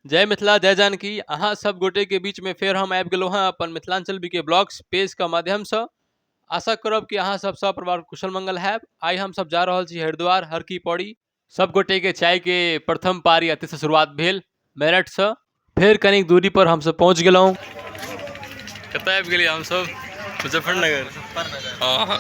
जय मिथिला जय जानकी। अहाँ सब गोटे के बीच में फेर हम आबि गेलहुँ हँ अपन मिथिलांचल बीके ब्लॉग्स पेज के माध्यमसँ। आशा करब कि अहाँ सब सब परिवार कुशल मंगल हैब। आइ हम सब जा रहल छी हरिद्वार हर की पौड़ी। सब गोटे के चाय के प्रथम पारी एतय से शुरुआत भेल मेरठसँ। फेर कनिक दूरी पर हमसब पहुँच गेलहुँ। कतऽ आबि गेलियै हमसब? मुजफ्फरनगर। हँ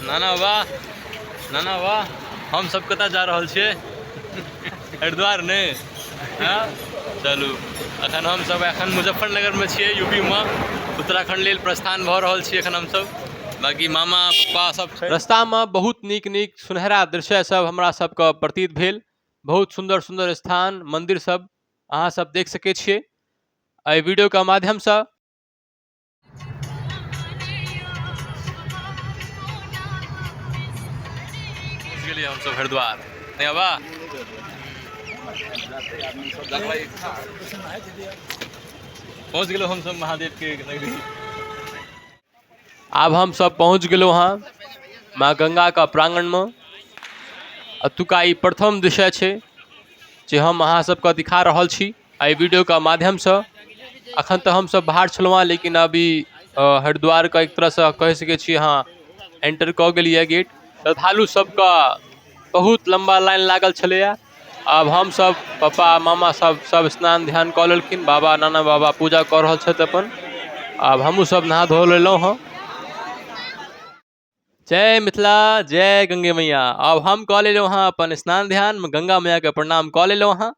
नाना वाह, नाना वाह, हम सब कतऽ जा रहल छियै? हरिद्वार ने? हँ चलू, अखन हम सब एखन मुजफ्फरनगरमे छियै, यूपी मे। उत्तराखंड लेल प्रस्थान भऽ रहल छी एखन हमसब। बाकी मामा पप्पा सब छै। रास्तामे बहुत नीक नीक सुनहरा दृश्य सब हमरा सबके प्रतीत भेल। बहुत सुन्दर सुन्दर स्थान मंदिर सब अहाँ सब देख सकै छियै एहि वीडियो के माध्यमसँ। पहुँच गेलियै हमसब हरिद्वार। नहि बाबा, पहुँच गेलहुँ हमसब महादेव के नगरी। आब हम सब पहुँच गेलहुँ हँ माँ गंगा के प्रांगण में। अतुका ई प्रथम दृश्य छै जे हम अहाँ सबके दिखा रहल छी एहि वीडियो के माध्यमसँ। अखन तऽ हमसब बाहर छलहुँ हँ, लेकिन अभी हरिद्वार के एक तरहसँ कहि सकै छी अहाँ एंटर कऽ गेलियै गेट। श्रद्धालु सबके बहुत लम्बा लाइन लागल छलैया। आब हमसब पप्पा मामा सब सब स्नान ध्यान कऽ लेलखिन। बाबा नाना बाबा पूजा कऽ रहल छथि अपन। आब हमहूँ सब नहा धो लेलहुँ हँ। जय मिथिला जय गंगे मैया। आब हम कऽ लेलहुँ हँ अपन स्नान ध्यान, गंगा मैया के प्रणाम कऽ लेलहुँ हँ।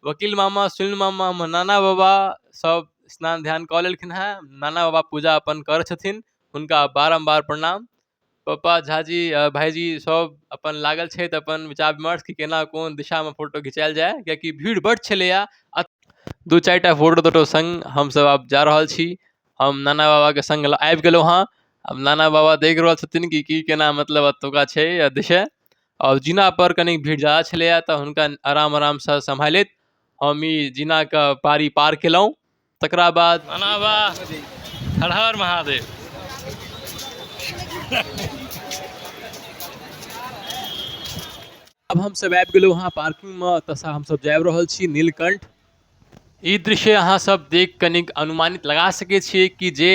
वकील मामा, सुनील मामा, हमर नाना बाबा सब स्नान ध्यान कऽ लेलखिन हँ। नाना बाबा पूजा अपन करै छथिन, हुनका बारम्बार प्रणाम। पप्पा झाजी भाईजी सब अपन लागल छथि अपन विचार विमर्श कि केना कोन दिशामे फोटो घिचायल जाय, कियाकि भीड़ बड्ड छलैया। दू चारिटा फोटो तोटो संग हमसब आब जा रहल छी। हम नाना बाबाके संग आबि गेलहुँ हँ। आब नाना बाबा देख रहल छथिन कि की केना मतलब एतुका छै दृश्य। आओर जीना पर कनि भीड़ ज्यादा छलैया तऽ हुनका आराम आरामसँ सम्हालैत हम ई जीनाके पारी पार केलहुँ। तकरा बाद नाना बाबा हर हर महादेव। अब हमसब आबि गेलहुँ हँ पार्किंगमे। एतऽसँ हमसब जाबि रहल छी नीलकंठ। ई दृश्य अहाँ सब देख कनिक अनुमानित लगा सकै छियै कि जे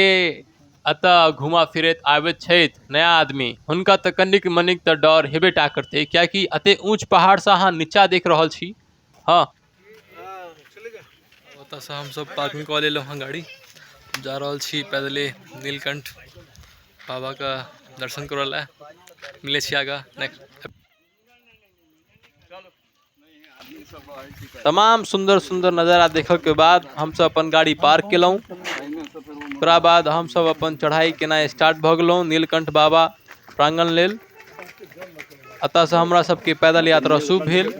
एतऽ घुमा फिरैत आबैत छथि नया आदमी, हुनका तऽ कनिक मनिक तऽ डर हेबे टा करतै, कियाकि एते ऊँच पहाड़सँ अहाँ नीचा देख रहल छी। हँ, ओतऽसँ हमसब पार्किंग कऽ लेलहुँ हँ गाड़ी। जा रहल छी पैदले नीलकंठ बाबाके दर्शन करऽ लए। मिलै छी आगाँ नेक्स्ट। तमाम सुन्दर सुन्दर नजारा देखऽ के बाद हमसब अपन गाड़ी पार्क केलहुँ। ओकरा बाद हमसब अपन चढ़ाई केनाइ स्टार्ट भऽ गेलहुँ नीलकंठ बाबा प्रांगण लेल। एतऽसँ हमरा सबके पैदल यात्रा शुरू भेल।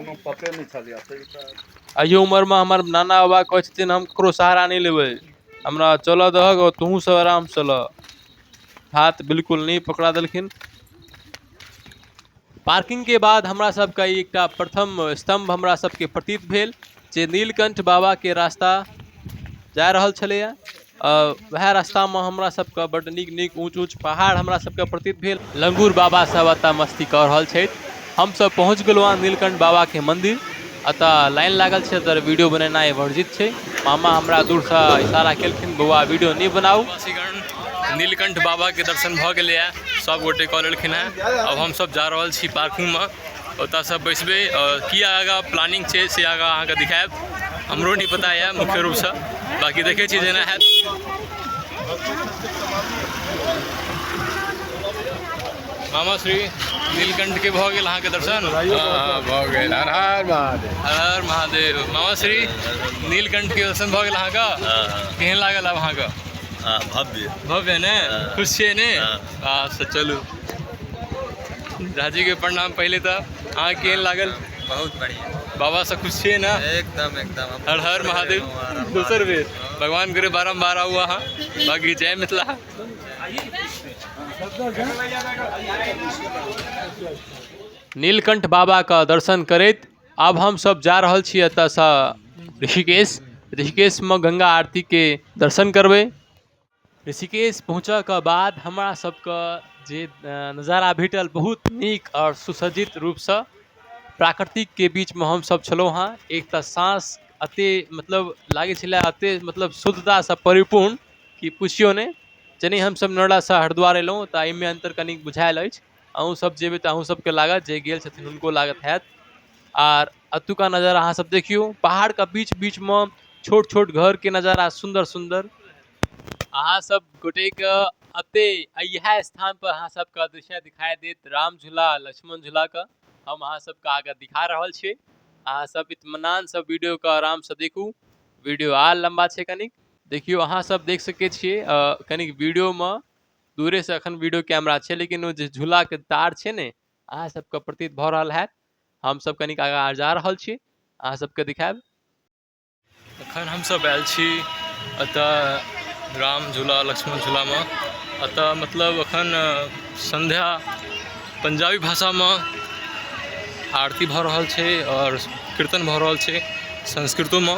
एहि उमरमे हमर नाना बाबा कहै छथिन हम ककरो सहारा नहि लेबै, हमरा चलऽ दहक और तोहूँ सब आरामसँ चलऽ। हाथ बिल्कुल नहि पकड़ा देलखिन। पार्किंग के बाद हमरा सबके एकटा प्रथम स्तंभ हमरा सबके प्रतीत भेल जे नीलकंठ बाबा के रास्ता जा रहल छलैया। वएह रास्तामे हमरा सबके बड्ड नीक नीक ऊँच ऊँच पहाड़ हमरा सबके प्रतीत भेल। लंगूर बाबा सब एतऽ मस्ती कऽ रहल छथि। हमसब पहुँच गेलहुँ हँ नीलकंठ बाबा के मंदिर। एतऽ लाइन लागल छै, एतऽ वीडियो बनेनाइ वर्जित छै। मामा हमरा दूरसँ इशारा केलखिन, बौआ वीडियो नहि बनाउ। नीलकंठ बाबा के दर्शन भऽ गेलैया, सब गोटे कऽ लेलखिन हँ। अब हमसब जा रहल छी पार्किंगमे, ओतऽसँ बैसबै। की आगाँ प्लानिंग छै से आगाँ अहाँके दिखायब। हमरो नहि पता यऽ मुख्य रूपसँ, बाकी देखै छी जेना हैत। मामा श्री नीलकंठ के भऽ गेल अहाँके दर्शन? हँ, भऽ गेल। हर हर महादेव। हर हर महादेव। मामा श्री नीलकंठ के दर्शन भऽ गेल अहाँके? केहन लागल आब अहाँके? भव्य। भव्य ने? खुश छियै ने? अच्छा चलू, झाजी के प्रणाम। पहले तऽ अहाँ केहन लागल? बहुत बढ़िया। बाबा से खुश छियै ने? एकदम एकदम। हर हर महादेव। दोसर बेर भगवान करे बारम्बार आउ अहाँ। बाकी जय मिथिला। नीलकंठ बाबा का दर्शन करैत आब हम सब जा रहल छी एतऽसँ ऋषिकेश। ऋषिकेशमे गंगा आरती के दर्शन करबै। ऋषिकेश पहुँचऽके बाद हमरा सबके जे नजारा भेटल बहुत नीक आओर सुसज्जित रूपसँ प्राकृतिकके बीचमे हमसब छलहुँ हँ। एक तऽ साँस एते मतलब लागै छलै एते मतलब शुद्धतासँ परिपूर्ण कि पुछियौ नहि। जेनाहि हमसब नोएडासँ हरिद्वार एलहुँ तऽ एहिमे अन्तर कनि बुझायल अछि। अहूँ सब जेबै तऽ अहूँ सबके लागत, जे गेल छथिन हुनको लागत हैत। आर एतुका नजारा अहाँ सब देखियौ, पहाड़के बीच बीचमे छोट छोट घरके नजारा सुन्दर सुन्दर। अहाँ सब गोटेके एते इएह स्थान पर अहाँ सबके दृश्य दिखाई देत राम झूला लक्ष्मण झूलाके। हम अहाँ सबके आगाँ दिखा रहल छी। अहाँ सब इत्मीनानसँ वीडियोके आरामसँ देखू। वीडियो आर लम्बा छै कनिक। देखियौ अहाँ सब देख सकै छियै, कनिक वीडियोमे दूरेसँ एखन वीडियो कैमरा छै, लेकिन ओ जे झूलाके तार छै ने अहाँ सबके प्रतीत भऽ रहल हैत। हमसब कनिक आगाँ जा रहल छी, अहाँ सबके दिखायब। अखन हमसब आयल छी एतऽ राम झूला लक्ष्मण झूलामे। एतऽ मतलब अखन संध्या पंजाबी भाषामे आरती भऽ रहल छै और कीर्तन भऽ रहल छै संस्कृतोमे।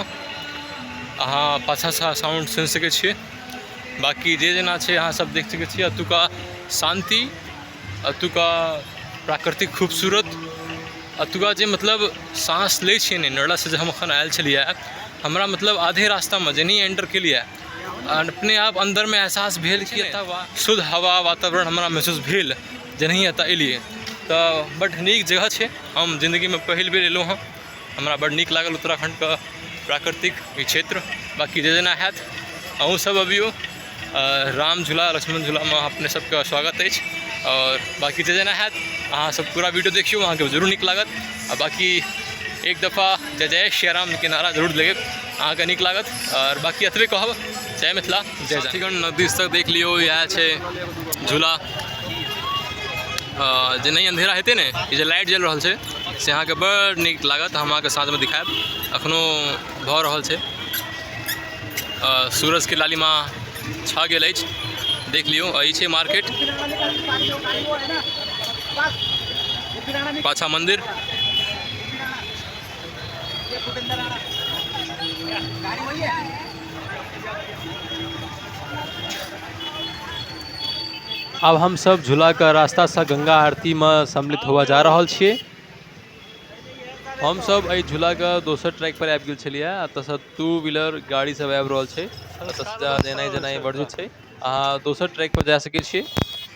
अहाँ पाछासँ साउंड सुनि सकै छियै। बाकी जे जेना छै अहाँ सब देख सकै छियै। एतुका शान्ति, एतुका प्राकृतिक खूबसूरत, एतुका जे मतलब साँस लै छियै ने। नोएडासँ जे हम अखन आयल छलियै, हमरा मतलब आधे रास्तामे जेनाहि एंटर केलियै अपने आप अन्दरमे एहसास भेल कि एतऽ शुद्ध हवा वातावरण हमरा महसूस भेल जेनाहि एतऽ एलियै। तऽ बड्ड नीक जगह छै। हम जिन्दगीमे पहिल बेर एलहुँ हँ, हमरा बड्ड नीक लागल उत्तराखण्डके प्राकृतिक ई क्षेत्र। बाकी जे जेना हैत अहूँ सब अबियौ। राम झूला लक्ष्मण झूलामे अपने सबके स्वागत अछि। और बाकी जे जेना हैत अहाँ सब पूरा वीडियो देखियौ, अहाँके जरूर नीक लागत। आ बाकी एक दफा जय जय श्री राम के नारा जरूर लगेब, अहाँके नीक लागत। और बाकी एतबे कहब, जय मिथिला जय साथीगण। नजदीक तक देख लियौ, इएह छै झूला। जे नहि अंधेरा हेतै ने, ई जे लाइट जलि रहल छै से अहाँके बड़ नीक लागत। हम अहाँके साँझमे दिखायब। अखनो भऽ रहल छै, सूरजके लालिमा छा गेल अछि। देख लियौ, ई छै मार्केट, पाछा मंदिर। आब हम सब झूलाके रास्तासँ गंगा आरतीमे सम्मिलित होबऽ जा रहल छियै। हम सब एहि झूलाके दोसर ट्रैक पर आबि गेल छलियै। एतऽसँ टू व्हीलर गाड़ी सब आबि रहल छै। एतऽसँ जेनाइ जेनाइ वर्जित छै, अहाँ दोसर ट्रैक पर जा सकै छियै।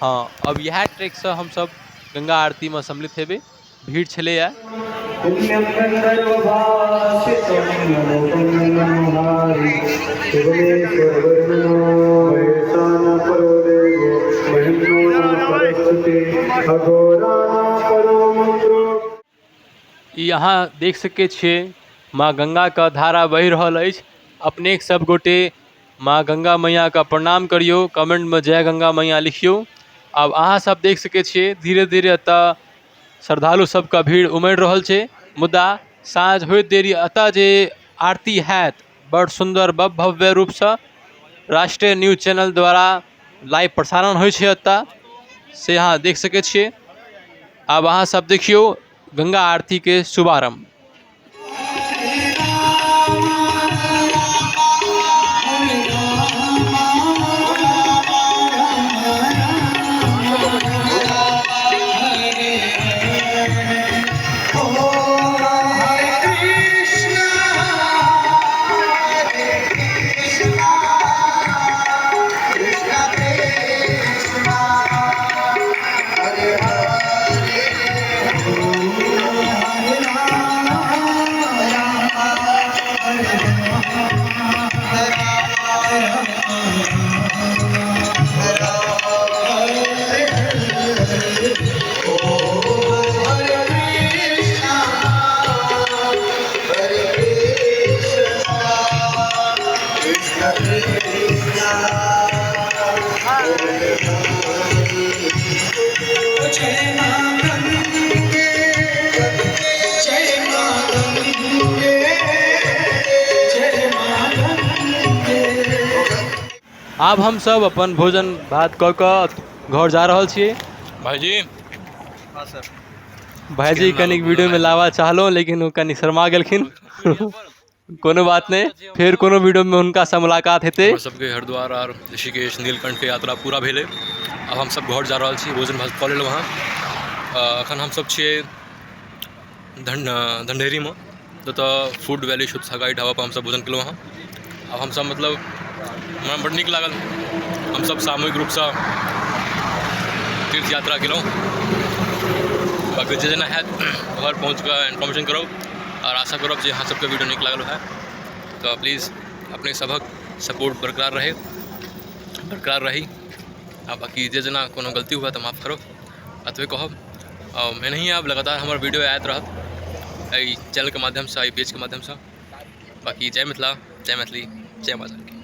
हाँ, अब इएह ट्रैकसँ हमसब गंगा आरतीमे सम्मिलित हेबै। भीड़ छलैया। ई अहाँ देख सकै छियै माँ गंगा के धारा बहि रहल अछि। अपने सब गोटे माँ गंगा मैया के प्रणाम करियौ, कमेंट में जय गंगा मैया लिखियौ। आब अहाँ सब देख सकै छियै धीरे धीरे एतऽ श्रद्धालु सबके भीड़ उमड़ि रहल छै। मुदा साँझ होइत देरी एतऽ जे आरती हैत बड़ सुन्दर भव्य रूपसँ राष्ट्रीय न्यूज चैनल द्वारा लाइव प्रसारण होइ छै एतऽ, से अहाँ देख सकै छियै। आब अहाँ सब देखियौ गंगा आरती के शुभारंभ। आब हम सब अपन भोजन भात कऽ कऽ घर जा रहल छी। भाईजी। हाँ सर। भाईजी कनिक वीडियो में लावा चाहलो लेकिन ओ कनि शर्मा गेलखिन। कोनो बात नहीं, फिर कोनो वीडियो में उनका से मुलाकात हेतै। हमर सबके हरिद्वार और ऋषिकेश नीलकंठ के यात्रा पूरा भेलै। अब हम सब घर जा रहल छी, भोजन भात कऽ लेलहुँ हँ। अखन हम सब छियै धंडेरीमे, जतऽ फूड वैली शुद्ध शाकाहारी ढाबा पर हमसब भोजन केलहुँ हँ। आब हमसब मतलब हमरा बड्ड नीक लागल। हमसब सामूहिक रूपसँ तीर्थ यात्रा केलहुँ। बाकी जे जेना हैत घर पहुँच कऽ इन्फॉर्मेशन करब आओर आशा करब जे अहाँ सबके वीडियो नीक लागल होय। तऽ प्लीज अपने सभक सपोर्ट बरकरार रहे, बरकरार रही। आ बाकी जे जेना कोनो गलती हुए तऽ माफ करब, एतबे कहब। एनाहिए आब लगातार हमर वीडियो आयत रहत एहि चैनलके माध्यमसँ, एहि पेजके माध्यमसँ। बाकी जय मिथिला, जय मैथिली, जय माता।